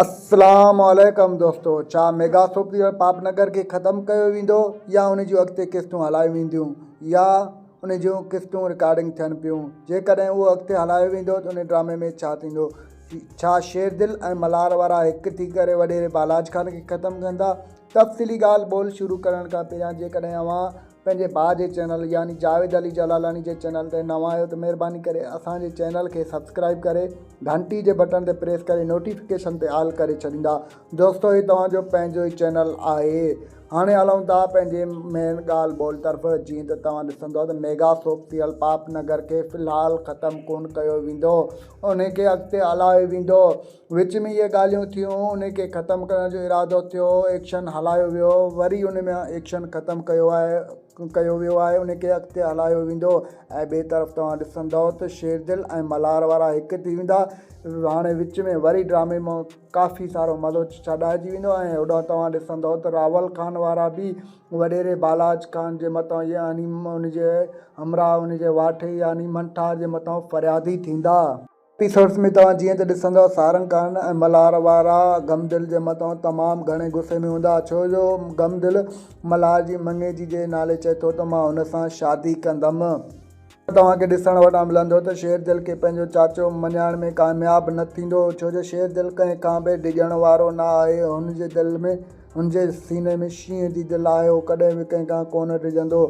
اسلام عليڪم دوستو ڇا ميگا سوپ پاپ نگر کي ختم ڪيو ويندو يا ان جون اڳتي قسطون هلايون وينديون يا ان جون قسطون رڪارڊنگ ٿين پيون جيڪڏهن اهو اڳتي هلايو ويندو ته ان ڊرامي ۾ ڇا ٿيندو ڇا شير دل ۽ ملهار وارا هڪ ٿي ڪري وڏيري بالاچ خان کي ختم ڪندا تفصيلي ڳالهه ٻولهه شروع ڪرڻ کان پهريان جيڪڏهن اوهان پنهنجي ڀاء جي چينل يعني جاويد علي جلالاڻي جي چينل تي نوان آهيو ته مهرباني ڪري اسان جي چينل کي سبسڪرائب ڪري گهنٽي جي بٽڻ تي پريس ڪري نوٽيفڪيشن تي آل ڪري ڇڏيندا دوستو هي توهان جو پنهنجو ئي چينل آهي هاڻي هلون ٿا پنهنجي مين ڳالهه ٻولهه طرف جيئن ته توهان ڏسندو ته ميگا سوپ سيريل پاپ نگر کي في الحال ختم ڪون ڪيو ويندو ان کي اڳتي هلايو ويندو وچ ۾ اهي ڳالهيون ٿيون، ان کي ختم ڪرڻ جو ارادو ٿيو، ايڪشن هلايو ويو، وري ان ۾ ايڪشن ختم ڪيو آهي ڪيو ويو آهي، ان کي اڳتي هلايو ويندو ۽ ٻئي طرف توهان ڏسندؤ ته شيردل ۽ ملهار وارا هڪ ٿي ويندا، هاڻي وچ ۾ وري ڊرامي مان ڪافي سارو مزو ڇڏائجي ويندو ۽ هوڏانهن توهان ڏسندؤ ته راول خان وارا به وڏيري بالاچ خان جي مٿان يعني ان جي همراهه ان جي واٺي يعني منٺار جي مٿان فريادي ٿيندا. ايپيسوڊز ۾ توهان جيئن ته ڏسندؤ سارنگ خان ۽ ملهار وارا غمدل جي مٿان تمام گهڻي غصي ۾ هوندا ڇو جو غمدل ملهار جي مڱيجي جي نالي چئي ٿو ته مان هن سان شادي ڪندم. توهان کي ڏسڻ وٽان ملندو ته شيردل کي پنهنجو چاچو مڃائڻ ۾ ڪامياب نه ٿيندو ڇو جو شيردل ڪنهن کان به ڊڄڻ وارو نه آهي هن جي دل ۾ هن جي سيني ۾ شينهن جي دل آهي هو ڪڏهن به ڪنهن کان ڪونه ڊڄندو.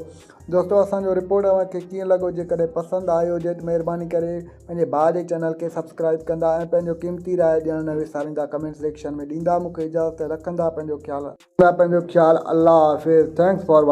دوستو اسان جو رپورٽ اوهان کي ڪيئن لڳو جيڪڏهن پسند آيو هجي ته مهرباني ڪري پنهنجي ڀاء جي چينل کي سبسڪرائب ڪندا ۽ پنهنجو قيمتي راء ڏيڻ نه وساريندا ڪمينٽ سيڪشن ۾ ڏيندا مون کي اجازت رکندا پنهنجو خيال پنهنجو خيال الله حافظ thanks for.